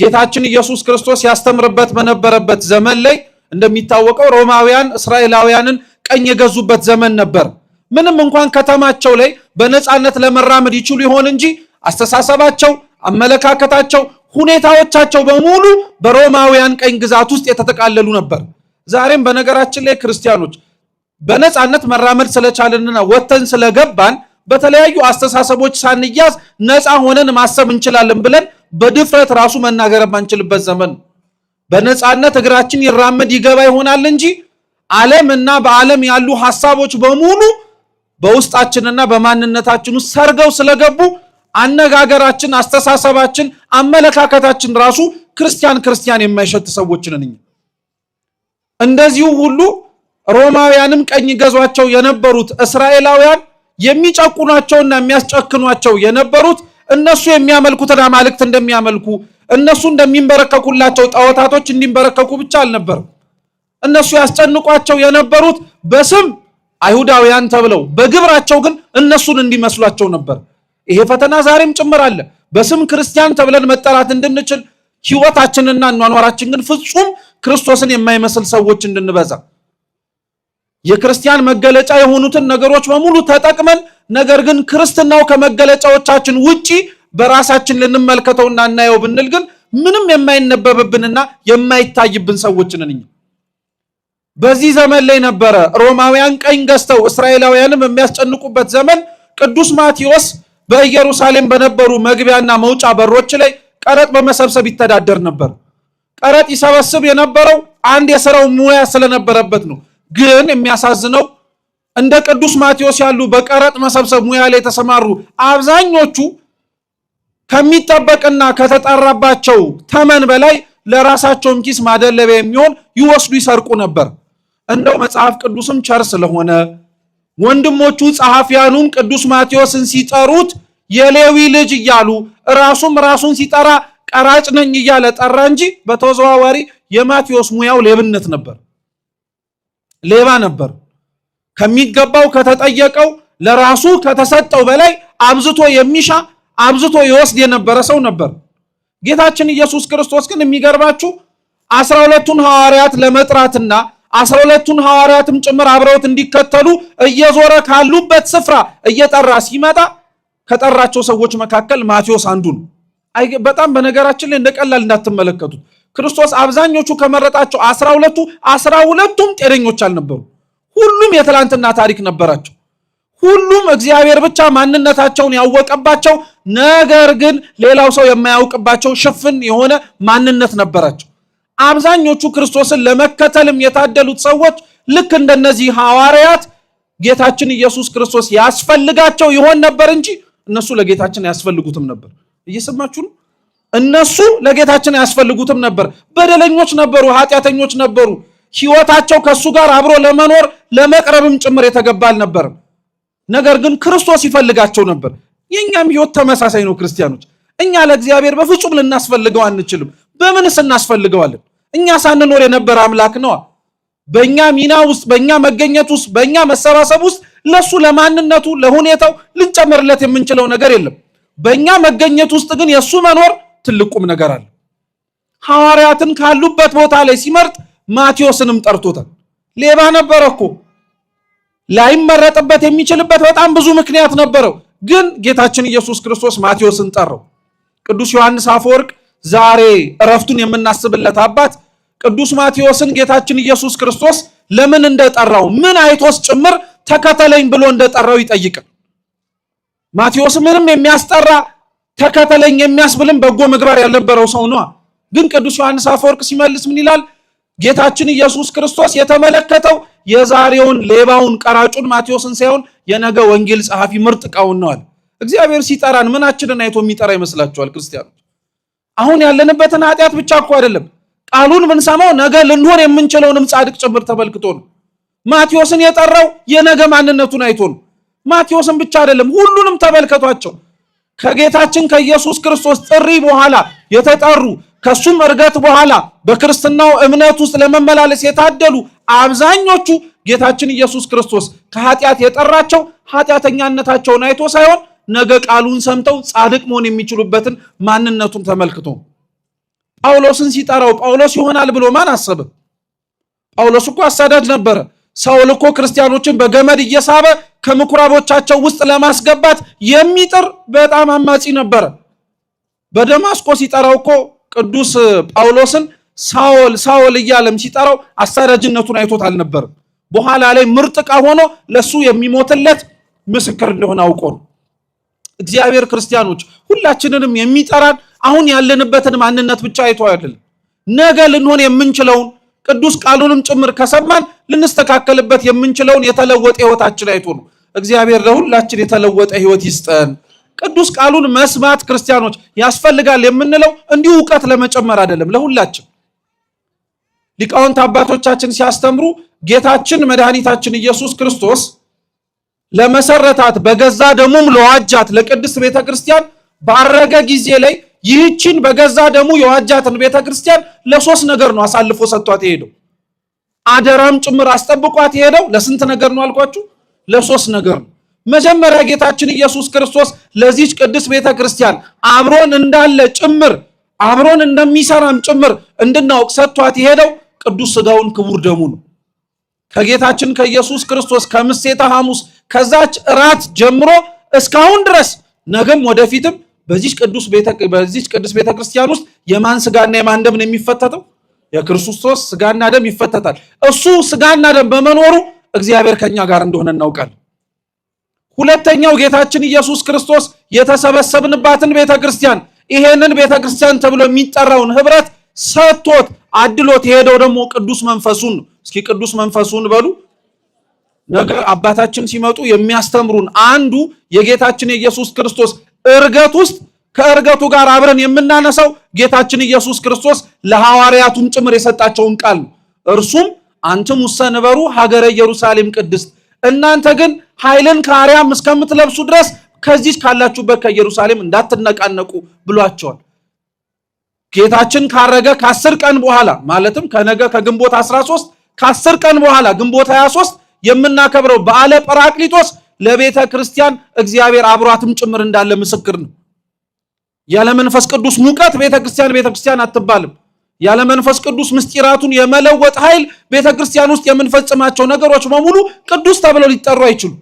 ጌታችን ኢየሱስ ክርስቶስ ያስተምርበት በነበረበት ዘመን ላይ እንደሚታወቀው ሮማውያን እስራኤላውያንን ቀኝ የገዙበት ዘመን ነበር። ምንም እንኳን ከተማቸው ላይ በነፃነት ለመራመድ ይችሉ ይሆን እንጂ አስተሳሰባቸው፣ አመለካከታቸው፣ ሁኔታዎቻቸው በሙሉ በሮማውያን ቀኝ ግዛት ውስጥ የተጠቃለሉ ነበር። ዛሬም በነገራችን ላይ ክርስቲያኖች በነፃነት መራመድ ስለቻልንና ወጥተን ስለገባን በተለያዩ አስተሳሰቦች ሳንያዝ ነፃ ሆነን ማሰብ እንችላለን ብለን በድፍረት ራሱ መናገር የማንችልበት ዘመን። በነፃነት እግራችን ይራመድ ይገባ ይሆናል እንጂ ዓለም እና በዓለም ያሉ ሐሳቦች በሙሉ በውስጣችንና በማንነታችን ውስጥ ሰርገው ስለገቡ አነጋገራችን፣ አስተሳሰባችን፣ አመለካከታችን ራሱ ክርስቲያን ክርስቲያን የማይሸት ሰዎች ነን እኛ። እንደዚሁ ሁሉ ሮማውያንም ቀኝ ገዟቸው የነበሩት እስራኤላውያን የሚጨቁኗቸውና የሚያስጨክኗቸው የነበሩት እነሱ የሚያመልኩትን አማልክት እንደሚያመልኩ፣ እነሱ እንደሚንበረከኩላቸው ጣዖታቶች እንዲንበረከኩ ብቻ አልነበርም። እነሱ ያስጨንቋቸው የነበሩት በስም አይሁዳውያን ተብለው በግብራቸው ግን እነሱን እንዲመስሏቸው ነበር። ይሄ ፈተና ዛሬም ጭምር አለ። በስም ክርስቲያን ተብለን መጠራት እንድንችል ሕይወታችንና ኗኗራችን ግን ፍጹም ክርስቶስን የማይመስል ሰዎች እንድንበዛ፣ የክርስቲያን መገለጫ የሆኑትን ነገሮች በሙሉ ተጠቅመን ነገር ግን ክርስትናው ከመገለጫዎቻችን ውጪ በራሳችን ልንመልከተውና እናየው ብንል ግን ምንም የማይነበብብንና የማይታይብን ሰዎች ነን እኛ። በዚህ ዘመን ላይ ነበረ ሮማውያን ቀኝ ገዝተው እስራኤላውያንም የሚያስጨንቁበት ዘመን። ቅዱስ ማቴዎስ በኢየሩሳሌም በነበሩ መግቢያና መውጫ በሮች ላይ ቀረጥ በመሰብሰብ ይተዳደር ነበር። ቀረጥ ይሰበስብ የነበረው አንድ የሥራው ሙያ ስለነበረበት ነው። ግን የሚያሳዝነው እንደ ቅዱስ ማቴዎስ ያሉ በቀረጥ መሰብሰብ ሙያ ላይ የተሰማሩ አብዛኞቹ ከሚጠበቅና ከተጣራባቸው ተመን በላይ ለራሳቸውም ኪስ ማደለቢያ የሚሆን ይወስዱ ይሰርቁ ነበር። እንደው መጽሐፍ ቅዱስም ቸር ስለሆነ ወንድሞቹ ጸሐፊያኑም ቅዱስ ማቴዎስን ሲጠሩት የሌዊ ልጅ እያሉ፣ ራሱም ራሱን ሲጠራ ቀራጭ ነኝ እያለ ጠራ እንጂ በተዘዋዋሪ የማቴዎስ ሙያው ሌብነት ነበር። ሌባ ነበር። ከሚገባው፣ ከተጠየቀው፣ ለራሱ ከተሰጠው በላይ አብዝቶ የሚሻ፣ አብዝቶ ይወስድ የነበረ ሰው ነበር። ጌታችን ኢየሱስ ክርስቶስ ግን የሚገርማችሁ 12ቱን ሐዋርያት ለመጥራትና 12ቱን ሐዋርያትም ጭምር አብረውት እንዲከተሉ እየዞረ ካሉበት ስፍራ እየጠራ ሲመጣ ከጠራቸው ሰዎች መካከል ማቴዎስ አንዱ ነው። በጣም በነገራችን ላይ እንደ ቀላል እንዳትመለከቱት። ክርስቶስ አብዛኞቹ ከመረጣቸው 12ቱ 12ቱም ጤነኞች አልነበሩ። ሁሉም የትላንትና ታሪክ ነበራቸው። ሁሉም እግዚአብሔር ብቻ ማንነታቸውን ያወቀባቸው፣ ነገር ግን ሌላው ሰው የማያውቅባቸው ሽፍን የሆነ ማንነት ነበራቸው። አብዛኞቹ ክርስቶስን ለመከተልም የታደሉት ሰዎች ልክ እንደነዚህ ሐዋርያት ጌታችን ኢየሱስ ክርስቶስ ያስፈልጋቸው ይሆን ነበር እንጂ እነሱ ለጌታችን አያስፈልጉትም ነበር። እየሰማችሁ ነው? እነሱ ለጌታችን አያስፈልጉትም ነበር። በደለኞች ነበሩ፣ ኃጢአተኞች ነበሩ። ሕይወታቸው ከእሱ ጋር አብሮ ለመኖር ለመቅረብም ጭምር የተገባ አልነበርም። ነገር ግን ክርስቶስ ይፈልጋቸው ነበር። የእኛም ሕይወት ተመሳሳይ ነው። ክርስቲያኖች፣ እኛ ለእግዚአብሔር በፍጹም ልናስፈልገው አንችልም። በምንስ እናስፈልገዋለን? እኛ ሳንኖር የነበረ አምላክ ነዋ። በእኛ ሚና ውስጥ፣ በእኛ መገኘት ውስጥ፣ በእኛ መሰባሰብ ውስጥ ለሱ ለማንነቱ ለሁኔታው ልንጨምርለት የምንችለው ነገር የለም። በእኛ መገኘት ውስጥ ግን የእሱ መኖር ትልቅ ቁም ነገር አለ። ሐዋርያትን ካሉበት ቦታ ላይ ሲመርጥ ማቴዎስንም ጠርቶታል። ሌባ ነበረ እኮ፣ ላይመረጥበት የሚችልበት በጣም ብዙ ምክንያት ነበረው። ግን ጌታችን ኢየሱስ ክርስቶስ ማቴዎስን ጠራው። ቅዱስ ዮሐንስ አፈወርቅ፣ ዛሬ እረፍቱን የምናስብለት አባት፣ ቅዱስ ማቴዎስን ጌታችን ኢየሱስ ክርስቶስ ለምን እንደጠራው፣ ምን አይቶስ ጭምር ተከተለኝ ብሎ እንደጠራው ይጠይቃል። ማቴዎስ ምንም የሚያስጠራ፣ ተከተለኝ የሚያስብልም በጎ ምግባር ያልነበረው ሰው ነው። ግን ቅዱስ ዮሐንስ አፈወርቅ ሲመልስ ምን ይላል? ጌታችን ኢየሱስ ክርስቶስ የተመለከተው የዛሬውን ሌባውን ቀራጩን ማቴዎስን ሳይሆን የነገ ወንጌል ጸሐፊ ምርጥ ዕቃውን ነው አለ። እግዚአብሔር ሲጠራን ምናችንን አይቶ የሚጠራ ይመስላችኋል? ክርስቲያኖች፣ አሁን ያለንበትን ኃጢአት ብቻ እኮ አይደለም። ቃሉን ብንሰማው ነገ ልንሆን የምንችለውንም ጻድቅ ጭምር ተመልክቶ ነው። ማቴዎስን የጠራው የነገ ማንነቱን አይቶ ነው። ማቴዎስን ብቻ አይደለም፣ ሁሉንም ተመልከቷቸው። ከጌታችን ከኢየሱስ ክርስቶስ ጥሪ በኋላ የተጠሩ፣ ከሱም እርገት በኋላ በክርስትናው እምነት ውስጥ ለመመላለስ የታደሉ አብዛኞቹ ጌታችን ኢየሱስ ክርስቶስ ከኃጢአት የጠራቸው ኃጢአተኛነታቸውን አይቶ ሳይሆን ነገ ቃሉን ሰምተው ጻድቅ መሆን የሚችሉበትን ማንነቱን ተመልክቶ። ጳውሎስን ሲጠራው ጳውሎስ ይሆናል ብሎ ማን አሰበ? ጳውሎስ እኮ አሳዳጅ ነበረ። ሳውል እኮ ክርስቲያኖችን በገመድ እየሳበ ከምኩራቦቻቸው ውስጥ ለማስገባት የሚጥር በጣም አማጺ ነበረ። በደማስቆ ሲጠራው እኮ ቅዱስ ጳውሎስን ሳውል ሳውል እያለም ሲጠራው አሳዳጅነቱን አይቶት አልነበርም። በኋላ ላይ ምርጥ ዕቃ ሆኖ ለሱ የሚሞትለት ምስክር እንደሆነ አውቆ ነው። እግዚአብሔር ክርስቲያኖች ሁላችንንም የሚጠራን አሁን ያለንበትን ማንነት ብቻ አይቶ አይደለም፣ ነገ ልንሆን የምንችለውን ቅዱስ ቃሉንም ጭምር ከሰማን ልንስተካከልበት የምንችለውን የተለወጠ ሕይወታችን አይቶ ነው። እግዚአብሔር ለሁላችን የተለወጠ ሕይወት ይስጠን። ቅዱስ ቃሉን መስማት ክርስቲያኖች ያስፈልጋል የምንለው እንዲሁ እውቀት ለመጨመር አይደለም፣ ለሁላችን ሊቃውንት አባቶቻችን ሲያስተምሩ ጌታችን መድኃኒታችን ኢየሱስ ክርስቶስ ለመሰረታት በገዛ ደሙም ለዋጃት ለቅድስት ቤተ ክርስቲያን ባረገ ጊዜ ላይ ይህችን በገዛ ደሙ የዋጃትን ቤተ ክርስቲያን ለሶስት ነገር ነው አሳልፎ ሰጥቷት የሄደው። አደራም ጭምር አስጠብቋት የሄደው ለስንት ነገር ነው አልኳችሁ? ለሶስት ነገር ነው። መጀመሪያ ጌታችን ኢየሱስ ክርስቶስ ለዚች ቅድስት ቤተ ክርስቲያን አብሮን እንዳለ ጭምር አብሮን እንደሚሰራም ጭምር እንድናውቅ ሰጥቷት የሄደው ቅዱስ ስጋውን ክቡር ደሙ ነው። ከጌታችን ከኢየሱስ ክርስቶስ ከምሴተ ሐሙስ ከዛች እራት ጀምሮ እስካሁን ድረስ ነገም ወደፊትም በዚች ቅዱስ ቤተ ክርስቲያን ውስጥ የማን ስጋና የማን ደም ነው የሚፈተተው? የክርስቶስ ስጋና ደም ይፈተታል። እሱ ስጋና ደም በመኖሩ እግዚአብሔር ከኛ ጋር እንደሆነ እናውቃለን። ሁለተኛው ጌታችን ኢየሱስ ክርስቶስ የተሰበሰብንባትን ቤተ ክርስቲያን ይሄንን ቤተ ክርስቲያን ተብሎ የሚጠራውን ህብረት ሰጥቶት አድሎት የሄደው ደግሞ ቅዱስ መንፈሱን ነው። እስኪ ቅዱስ መንፈሱን በሉ። ነገ አባታችን ሲመጡ የሚያስተምሩን አንዱ የጌታችን የኢየሱስ ክርስቶስ እርገት ውስጥ ከእርገቱ ጋር አብረን የምናነሳው ጌታችን ኢየሱስ ክርስቶስ ለሐዋርያቱም ጭምር የሰጣቸውን ቃል ነው። እርሱም አንትሙ ውሰ ንበሩ ሀገረ ኢየሩሳሌም ቅድስት፣ እናንተ ግን ኃይልን ከአርያም እስከምትለብሱ ድረስ ከዚህ ካላችሁበት ከኢየሩሳሌም እንዳትነቃነቁ ብሏቸዋል። ጌታችን ካረገ ከ10 ቀን በኋላ ማለትም ከነገ ከግንቦት 13 ከ10 ቀን በኋላ ግንቦት 23 የምናከብረው በዓለ ጰራቅሊጦስ ለቤተ ክርስቲያን እግዚአብሔር አብሯትም ጭምር እንዳለ ምስክር ነው። ያለ መንፈስ ቅዱስ ሙቀት ቤተ ክርስቲያን ቤተ ክርስቲያን አትባልም። ያለ መንፈስ ቅዱስ ምስጢራቱን የመለወጥ ኃይል ቤተ ክርስቲያን ውስጥ የምንፈጽማቸው ነገሮች በሙሉ ቅዱስ ተብለው ሊጠሩ አይችሉም።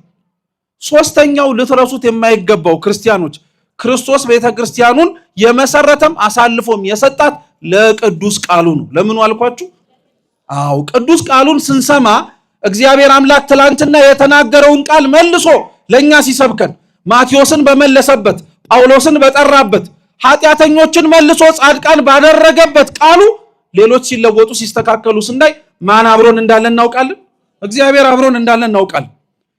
ሶስተኛው ልትረሱት የማይገባው ክርስቲያኖች ክርስቶስ ቤተ ክርስቲያኑን የመሰረተም አሳልፎም የሰጣት ለቅዱስ ቃሉ ነው። ለምኑ አልኳችሁ? አዎ ቅዱስ ቃሉን ስንሰማ እግዚአብሔር አምላክ ትላንትና የተናገረውን ቃል መልሶ ለእኛ ሲሰብከን ማቴዎስን በመለሰበት፣ ጳውሎስን በጠራበት፣ ኃጢአተኞችን መልሶ ጻድቃን ባደረገበት ቃሉ ሌሎች ሲለወጡ ሲስተካከሉ ስናይ ማን አብሮን እንዳለ እናውቃለን። እግዚአብሔር አብሮን እንዳለ እናውቃለን።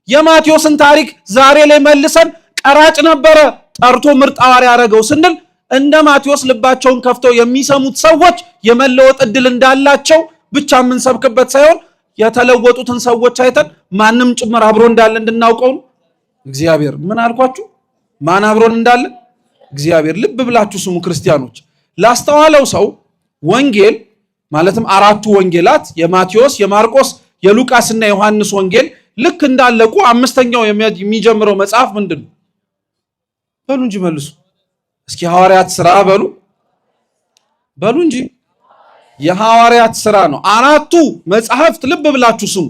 የማቴዎስን ታሪክ ዛሬ ላይ መልሰን ቀራጭ ነበረ ጠርቶ ምርጥ ሐዋርያ ያደረገው ስንል እንደ ማቴዎስ ልባቸውን ከፍተው የሚሰሙት ሰዎች የመለወጥ እድል እንዳላቸው ብቻ የምንሰብክበት ሳይሆን የተለወጡትን ሰዎች አይተን ማንም ጭምር አብሮ እንዳለ እንድናውቀው ነው። እግዚአብሔር ምን አልኳችሁ? ማን አብሮን እንዳለ? እግዚአብሔር። ልብ ብላችሁ ስሙ ክርስቲያኖች። ላስተዋለው ሰው ወንጌል ማለትም አራቱ ወንጌላት የማቴዎስ፣ የማርቆስ፣ የሉቃስና የዮሐንስ ወንጌል ልክ እንዳለቁ አምስተኛው የሚጀምረው መጽሐፍ ምንድን ነው? በሉ እንጂ መልሱ እስኪ። ሐዋርያት ስራ በሉ በሉ እንጂ የሐዋርያት ስራ ነው። አራቱ መጽሐፍት ልብ ብላችሁ ስሙ።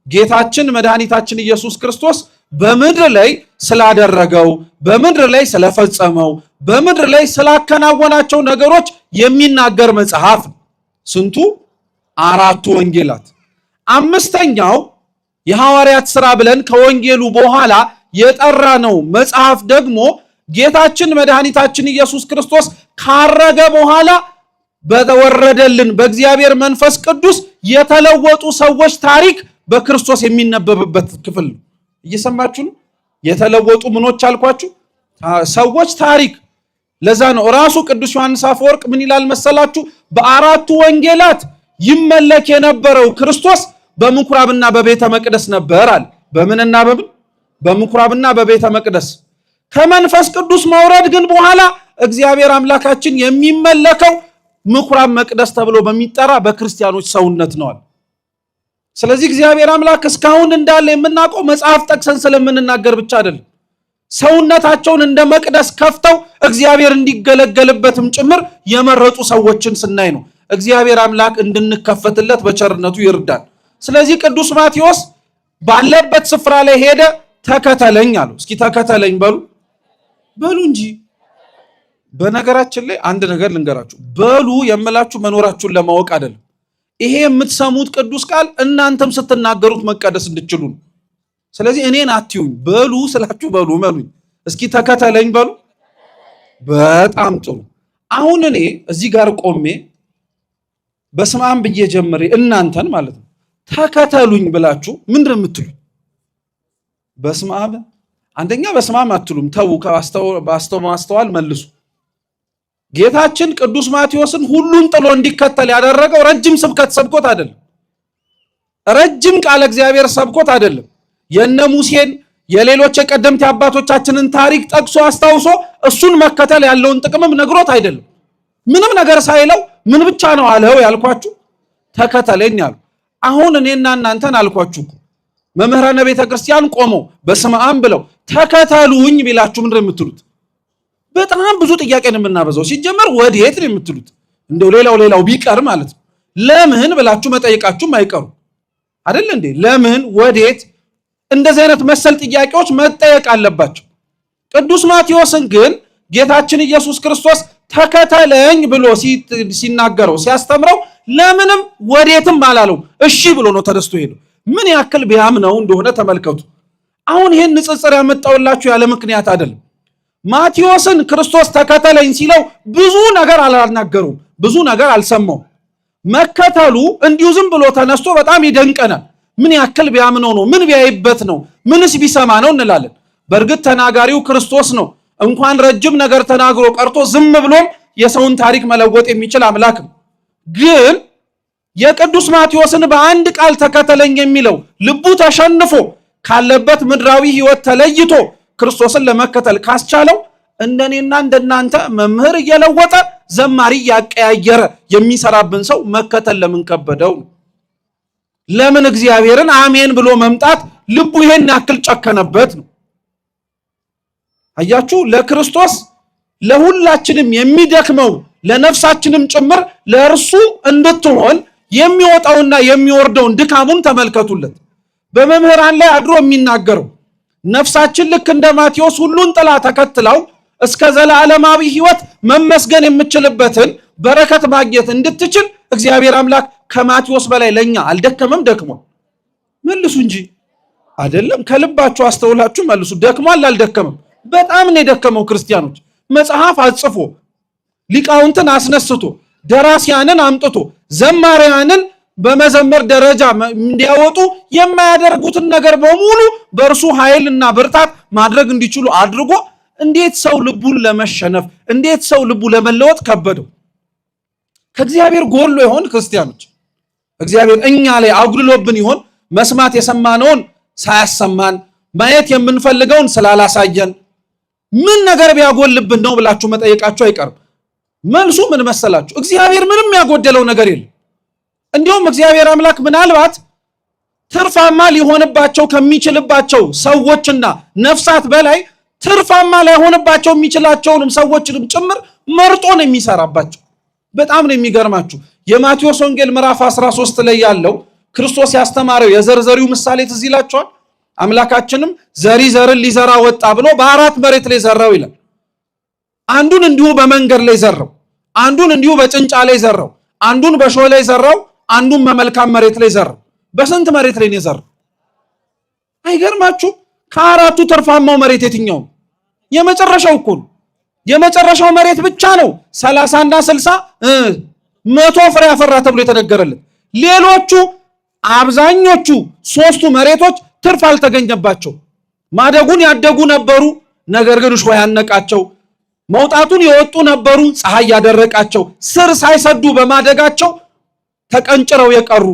ጌታችን መድኃኒታችን ኢየሱስ ክርስቶስ በምድር ላይ ስላደረገው፣ በምድር ላይ ስለፈጸመው፣ በምድር ላይ ስላከናወናቸው ነገሮች የሚናገር መጽሐፍ ነው። ስንቱ? አራቱ ወንጌላት። አምስተኛው የሐዋርያት ስራ ብለን ከወንጌሉ በኋላ የጠራነው መጽሐፍ ደግሞ ጌታችን መድኃኒታችን ኢየሱስ ክርስቶስ ካረገ በኋላ በተወረደልን በእግዚአብሔር መንፈስ ቅዱስ የተለወጡ ሰዎች ታሪክ በክርስቶስ የሚነበብበት ክፍል ነው። እየሰማችሁ ነው? የተለወጡ ምኖች አልኳችሁ ሰዎች ታሪክ። ለዛ ነው ራሱ ቅዱስ ዮሐንስ አፈወርቅ ምን ይላል መሰላችሁ? በአራቱ ወንጌላት ይመለክ የነበረው ክርስቶስ በምኩራብና በቤተ መቅደስ ነበር አለ። በምንና በምን? በምኩራብና በቤተ መቅደስ። ከመንፈስ ቅዱስ መውረድ ግን በኋላ እግዚአብሔር አምላካችን የሚመለከው ምኩራብ መቅደስ ተብሎ በሚጠራ በክርስቲያኖች ሰውነት ነዋል። ስለዚህ እግዚአብሔር አምላክ እስካሁን እንዳለ የምናውቀው መጽሐፍ ጠቅሰን ስለምንናገር ብቻ አይደለም። ሰውነታቸውን እንደ መቅደስ ከፍተው እግዚአብሔር እንዲገለገልበትም ጭምር የመረጡ ሰዎችን ስናይ ነው። እግዚአብሔር አምላክ እንድንከፈትለት በቸርነቱ ይርዳል። ስለዚህ ቅዱስ ማቴዎስ ባለበት ስፍራ ላይ ሄደ፣ ተከተለኝ አለው። እስኪ ተከተለኝ በሉ በሉ እንጂ። በነገራችን ላይ አንድ ነገር ልንገራችሁ። በሉ የምላችሁ መኖራችሁን ለማወቅ አይደለም። ይሄ የምትሰሙት ቅዱስ ቃል እናንተም ስትናገሩት መቀደስ እንድችሉ ነው። ስለዚህ እኔን አትዩኝ፣ በሉ ስላችሁ በሉ መሉኝ። እስኪ ተከተለኝ በሉ። በጣም ጥሩ። አሁን እኔ እዚህ ጋር ቆሜ በስመ አብ ብዬ ጀምሬ እናንተን ማለት ነው ተከተሉኝ ብላችሁ ምንድን ነው የምትሉኝ? በስመ አብ አንደኛ በስመ አብ አትሉም። ተዉ፣ ማስተዋል መልሱ። ጌታችን ቅዱስ ማቴዎስን ሁሉን ጥሎ እንዲከተል ያደረገው ረጅም ስብከት ሰብኮት አይደለም። ረጅም ቃለ እግዚአብሔር ሰብኮት አይደለም። የነ ሙሴን የሌሎች የቀደምት አባቶቻችንን ታሪክ ጠቅሶ አስታውሶ እሱን መከተል ያለውን ጥቅምም ነግሮት አይደለም። ምንም ነገር ሳይለው ምን ብቻ ነው አለው ያልኳችሁ? ተከተለኝ አሉ። አሁን እኔና እናንተን አልኳችሁ እኮ መምህራነ ቤተ ክርስቲያን ቆመው በስመ አብ ብለው ተከተሉኝ ቢላችሁ ምንድን ነው የምትሉት? በጣም ብዙ ጥያቄ ነው የምናበዛው። ሲጀመር ወዴት ነው የምትሉት? እንደው ሌላው ሌላው ቢቀር ማለት ነው። ለምን ብላችሁ መጠየቃችሁም አይቀሩ አይደል እንዴ? ለምን ወዴት? እንደዚህ አይነት መሰል ጥያቄዎች መጠየቅ አለባቸው። ቅዱስ ማቴዎስን ግን ጌታችን ኢየሱስ ክርስቶስ ተከተለኝ ብሎ ሲናገረው ሲያስተምረው ለምንም ወዴትም አላለው። እሺ ብሎ ነው ተደስቶ ሄደው። ምን ያክል ቢያምነው እንደሆነ ተመልከቱ። አሁን ይህን ንጽጽር ያመጣውላችሁ ያለ ምክንያት አይደለም። ማቴዎስን ክርስቶስ ተከተለኝ ሲለው ብዙ ነገር አላናገሩም፣ ብዙ ነገር አልሰማውም። መከተሉ እንዲሁ ዝም ብሎ ተነስቶ በጣም ይደንቀናል። ምን ያክል ቢያምነው ነው? ምን ቢያይበት ነው? ምንስ ቢሰማ ነው እንላለን። በእርግጥ ተናጋሪው ክርስቶስ ነው። እንኳን ረጅም ነገር ተናግሮ ቀርቶ ዝም ብሎም የሰውን ታሪክ መለወጥ የሚችል አምላክ ነው። ግን የቅዱስ ማቴዎስን በአንድ ቃል ተከተለኝ የሚለው ልቡ ተሸንፎ ካለበት ምድራዊ ሕይወት ተለይቶ ክርስቶስን ለመከተል ካስቻለው እንደኔና እንደናንተ መምህር እየለወጠ ዘማሪ እያቀያየረ የሚሰራብን ሰው መከተል ለምን ከበደው? ለምን እግዚአብሔርን አሜን ብሎ መምጣት ልቡ ይሄን ያክል ጨከነበት ነው? አያችሁ፣ ለክርስቶስ ለሁላችንም የሚደክመው ለነፍሳችንም ጭምር ለእርሱ እንድትሆን የሚወጣውና የሚወርደውን ድካሙን ተመልከቱለት። በመምህራን ላይ አድሮ የሚናገረው ነፍሳችን ልክ እንደ ማቴዎስ ሁሉን ጥላ ተከትለው እስከ ዘላለማዊ ሕይወት መመስገን የምችልበትን በረከት ማግኘት እንድትችል እግዚአብሔር አምላክ ከማቴዎስ በላይ ለኛ አልደከመም? ደክሟል። መልሱ እንጂ አይደለም፣ ከልባችሁ አስተውላችሁ መልሱ። ደክሟል አልደከመም? በጣም ነው የደከመው። ክርስቲያኖች መጽሐፍ አጽፎ ሊቃውንትን አስነስቶ ደራሲያንን አምጥቶ ዘማሪያንን በመዘመር ደረጃ እንዲያወጡ የማያደርጉትን ነገር በሙሉ በእርሱ ኃይልና ብርታት ማድረግ እንዲችሉ አድርጎ እንዴት ሰው ልቡን ለመሸነፍ እንዴት ሰው ልቡ ለመለወጥ ከበደው? ከእግዚአብሔር ጎሎ ይሆን? ክርስቲያኖች እግዚአብሔር እኛ ላይ አጉድሎብን ይሆን? መስማት የሰማነውን ሳያሰማን ማየት የምንፈልገውን ስላላሳየን ምን ነገር ቢያጎልብን ነው ብላችሁ መጠየቃችሁ አይቀርም። መልሱ ምን መሰላችሁ? እግዚአብሔር ምንም ያጎደለው ነገር የለም። እንዲሁም እግዚአብሔር አምላክ ምናልባት ትርፋማ ሊሆንባቸው ከሚችልባቸው ሰዎችና ነፍሳት በላይ ትርፋማ ላይሆንባቸው የሚችላቸውንም ሰዎችንም ጭምር መርጦ ነው የሚሰራባቸው። በጣም ነው የሚገርማችሁ። የማቴዎስ ወንጌል ምዕራፍ 13 ላይ ያለው ክርስቶስ ያስተማረው የዘርዘሪው ምሳሌ ትዝ ይላችኋል። አምላካችንም ዘሪ ዘርን ሊዘራ ወጣ ብሎ በአራት መሬት ላይ ዘራው ይላል። አንዱን እንዲሁ በመንገድ ላይ ዘራው፣ አንዱን እንዲሁ በጭንጫ ላይ ዘራው፣ አንዱን በሾህ ላይ ዘራው፣ አንዱን በመልካም መሬት ላይ ዘራው። በስንት መሬት ላይ ነው የዘራው? አይገርማችሁ? ከአራቱ ትርፋማው መሬት የትኛው? የመጨረሻው እኮ ነው። የመጨረሻው መሬት ብቻ ነው 30 እና 60 100 ፍሬ ያፈራ ተብሎ የተነገረለት። ሌሎቹ አብዛኞቹ ሶስቱ መሬቶች ትርፍ አልተገኘባቸው። ማደጉን ያደጉ ነበሩ፣ ነገር ግን እሾህ ያነቃቸው። መውጣቱን የወጡ ነበሩ፣ ፀሐይ ያደረቃቸው። ስር ሳይሰዱ በማደጋቸው ተቀንጭረው የቀሩ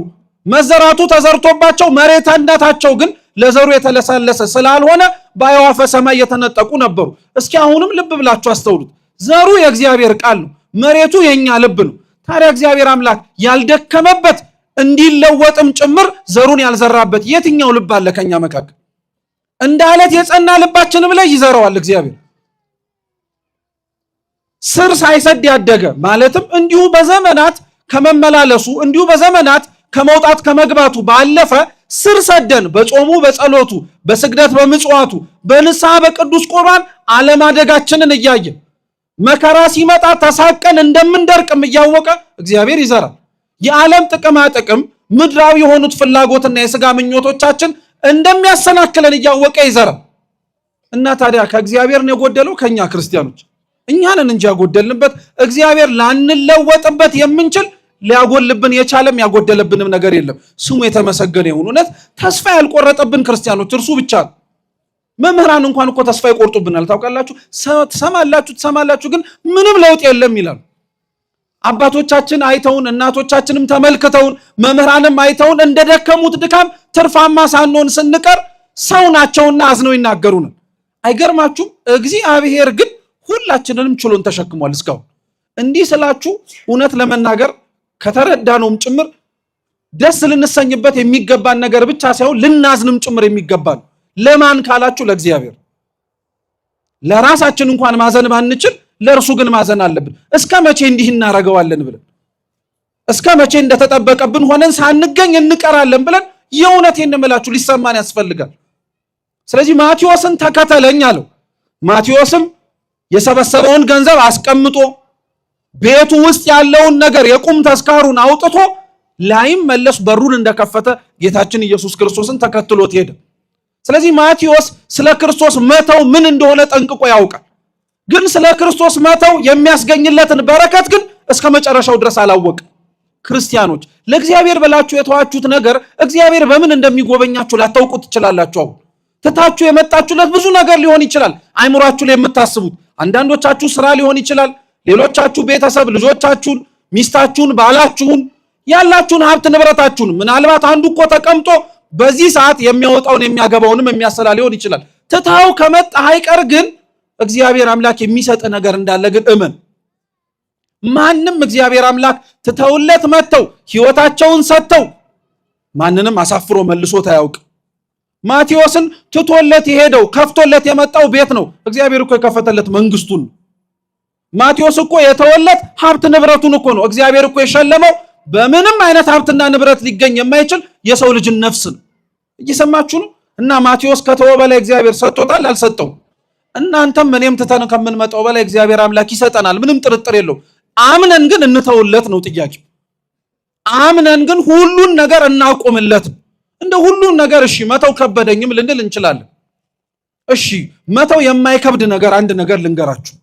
መዘራቱ ተዘርቶባቸው መሬትነታቸው ግን ለዘሩ የተለሳለሰ ስላልሆነ በአዕዋፈ ሰማይ የተነጠቁ ነበሩ። እስኪ አሁንም ልብ ብላችሁ አስተውሉት። ዘሩ የእግዚአብሔር ቃል ነው፣ መሬቱ የኛ ልብ ነው። ታዲያ እግዚአብሔር አምላክ ያልደከመበት እንዲለወጥም ጭምር ዘሩን ያልዘራበት የትኛው ልብ አለ ከኛ መካከል? እንደ አለት የጸና ልባችንም ላይ ይዘራዋል እግዚአብሔር። ስር ሳይሰድ ያደገ ማለትም እንዲሁ በዘመናት ከመመላለሱ እንዲሁ በዘመናት ከመውጣት ከመግባቱ ባለፈ ስር ሰደን በጾሙ በጸሎቱ በስግደት በምጽዋቱ በንስሐ በቅዱስ ቁርባን አለማደጋችንን እያየ መከራ ሲመጣ ተሳቀን እንደምንደርቅም እያወቀ እግዚአብሔር ይዘራል። የዓለም ጥቅማ ጥቅም ምድራዊ የሆኑት ፍላጎትና የስጋ ምኞቶቻችን እንደሚያሰናክለን እያወቀ ይዘራል። እና ታዲያ ከእግዚአብሔር ነው የጎደለው? ከኛ ክርስቲያኖች እኛንን እንጂ ያጎደልንበት እግዚአብሔር ላንለወጥበት የምንችል ሊያጎልብን የቻለም ያጎደለብንም ነገር የለም። ስሙ የተመሰገነ ይሁን። እውነት ተስፋ ያልቆረጠብን ክርስቲያኖች እርሱ ብቻ ነው። መምህራን እንኳን እኮ ተስፋ ይቆርጡብናል። ታውቃላችሁ፣ ትሰማላችሁ ትሰማላችሁ፣ ግን ምንም ለውጥ የለም ይላሉ። አባቶቻችን አይተውን፣ እናቶቻችንም ተመልክተውን፣ መምህራንም አይተውን እንደደከሙት ድካም ትርፋማ ሳንሆን ስንቀር ሰው ናቸውና አዝነው ይናገሩናል። አይገርማችሁም? እግዚአብሔር ግን ሁላችንንም ችሎን ተሸክሟል እስካሁን። እንዲህ ስላችሁ እውነት ለመናገር ከተረዳነውም ጭምር ደስ ልንሰኝበት የሚገባን ነገር ብቻ ሳይሆን ልናዝንም ጭምር የሚገባን ለማን ካላችሁ ለእግዚአብሔር። ለራሳችን እንኳን ማዘን ባንችል ለእርሱ ግን ማዘን አለብን። እስከ መቼ እንዲህ እናደርገዋለን ብለን እስከ መቼ እንደተጠበቀብን ሆነን ሳንገኝ እንቀራለን ብለን የእውነቴን እንምላችሁ ሊሰማን ያስፈልጋል። ስለዚህ ማቴዎስን ተከተለኝ አለው። ማቴዎስም የሰበሰበውን ገንዘብ አስቀምጦ ቤቱ ውስጥ ያለውን ነገር የቁም ተስካሩን አውጥቶ ላይመለስ በሩን እንደከፈተ ጌታችን ኢየሱስ ክርስቶስን ተከትሎት ሄደ። ስለዚህ ማቴዎስ ስለ ክርስቶስ መተው ምን እንደሆነ ጠንቅቆ ያውቃል። ግን ስለ ክርስቶስ መተው የሚያስገኝለትን በረከት ግን እስከ መጨረሻው ድረስ አላወቅም። ክርስቲያኖች ለእግዚአብሔር ብላችሁ የተዋችሁት ነገር እግዚአብሔር በምን እንደሚጎበኛችሁ ላታውቁ ትችላላችሁ። አሁን ትታችሁ የመጣችሁለት ብዙ ነገር ሊሆን ይችላል። አይምሯችሁ ላይ የምታስቡት አንዳንዶቻችሁ ስራ ሊሆን ይችላል። ሌሎቻችሁ ቤተሰብ፣ ልጆቻችሁን፣ ሚስታችሁን፣ ባላችሁን፣ ያላችሁን ሀብት ንብረታችሁን። ምናልባት አንዱ እኮ ተቀምጦ በዚህ ሰዓት የሚያወጣውን የሚያገባውንም የሚያሰላ ሊሆን ይችላል። ትታው ከመጣ አይቀር ግን እግዚአብሔር አምላክ የሚሰጥ ነገር እንዳለ ግን እመን። ማንም እግዚአብሔር አምላክ ትተውለት መጥተው ሕይወታቸውን ሰጥተው ማንንም አሳፍሮ መልሶት አያውቅ። ማቴዎስን ትቶለት የሄደው ከፍቶለት የመጣው ቤት ነው። እግዚአብሔር እኮ የከፈተለት መንግስቱን። ማቴዎስ እኮ የተወለት ሀብት ንብረቱን እኮ ነው። እግዚአብሔር እኮ የሸለመው በምንም አይነት ሀብትና ንብረት ሊገኝ የማይችል የሰው ልጅን ነፍስ ነው። እየሰማችሁ ነው። እና ማቴዎስ ከተወ በላይ እግዚአብሔር ሰጥቶታል አልሰጠው? እናንተም እኔም ትተን ከምንመጣው በላይ እግዚአብሔር አምላክ ይሰጠናል። ምንም ጥርጥር የለው። አምነን ግን እንተውለት ነው ጥያቄው። አምነን ግን ሁሉን ነገር እናቁምለት። እንደ ሁሉን ነገር እሺ መተው ከበደኝም ልንል እንችላለን። እሺ መተው የማይከብድ ነገር አንድ ነገር ልንገራችሁ፣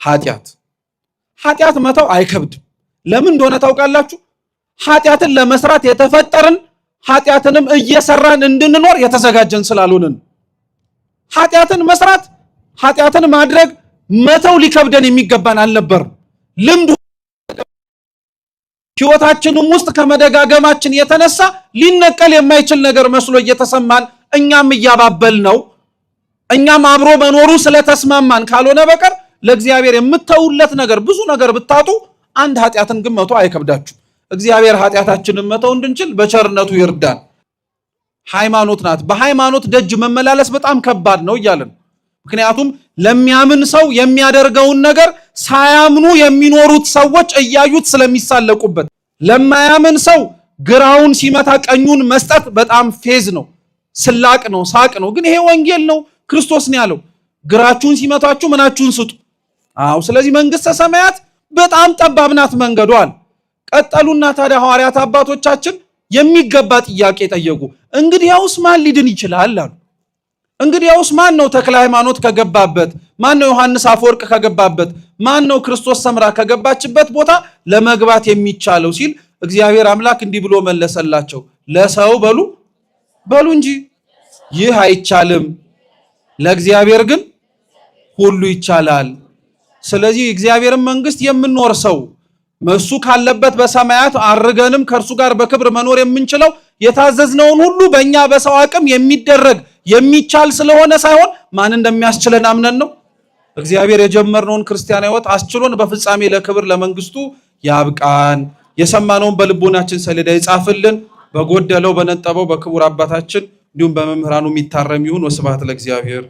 ኃጢአት ኃጢአት መተው አይከብድም። ለምን እንደሆነ ታውቃላችሁ? ኃጢአትን ለመስራት የተፈጠርን ኃጢአትንም እየሰራን እንድንኖር የተዘጋጀን ስላልሆንን ኃጢአትን መስራት ኃጢአትን ማድረግ መተው ሊከብደን የሚገባን አልነበርም። ልምድ ሕይወታችንም ውስጥ ከመደጋገማችን የተነሳ ሊነቀል የማይችል ነገር መስሎ እየተሰማን እኛም እያባበል ነው እኛም አብሮ መኖሩ ስለተስማማን ካልሆነ በቀር ለእግዚአብሔር የምተውለት ነገር ብዙ ነገር ብታጡ አንድ ኃጢአትን ግን መተው አይከብዳችሁ። እግዚአብሔር ኃጢአታችንን መተው እንድንችል በቸርነቱ ይርዳን። ሃይማኖት ናት። በሃይማኖት ደጅ መመላለስ በጣም ከባድ ነው እያለን ምክንያቱም ለሚያምን ሰው የሚያደርገውን ነገር ሳያምኑ የሚኖሩት ሰዎች እያዩት ስለሚሳለቁበት፣ ለማያምን ሰው ግራውን ሲመታ ቀኙን መስጠት በጣም ፌዝ ነው፣ ስላቅ ነው፣ ሳቅ ነው። ግን ይሄ ወንጌል ነው፣ ክርስቶስ ነው ያለው። ግራችሁን ሲመታችሁ ምናችሁን ስጡ። አዎ፣ ስለዚህ መንግሥተ ሰማያት በጣም ጠባብ ናት መንገዷ አለ። ቀጠሉና ታዲያ ሐዋርያት አባቶቻችን የሚገባ ጥያቄ ጠየቁ። እንግዲያውስ ማን ሊድን ይችላል አሉ። እንግዲያውስ ማን ነው ተክለ ሃይማኖት ከገባበት፣ ማን ነው ዮሐንስ አፈወርቅ ከገባበት፣ ማን ነው ክርስቶስ ሰምራ ከገባችበት ቦታ ለመግባት የሚቻለው ሲል እግዚአብሔር አምላክ እንዲህ ብሎ መለሰላቸው። ለሰው በሉ በሉ እንጂ ይህ አይቻልም፣ ለእግዚአብሔር ግን ሁሉ ይቻላል። ስለዚህ እግዚአብሔርን መንግስት የምንወርሰው እሱ ካለበት በሰማያት አርገንም ከእርሱ ጋር በክብር መኖር የምንችለው የታዘዝነውን ሁሉ በእኛ በሰው አቅም የሚደረግ የሚቻል ስለሆነ ሳይሆን ማን እንደሚያስችለን አምነን ነው። እግዚአብሔር የጀመርነውን ክርስቲያን ሕይወት አስችሎን በፍጻሜ ለክብር ለመንግስቱ ያብቃን። የሰማነውን በልቦናችን ሰሌዳ ይጻፍልን። በጎደለው በነጠበው በክቡር አባታችን እንዲሁም በመምህራኑ የሚታረም ይሁን። ወስብሐት ለእግዚአብሔር።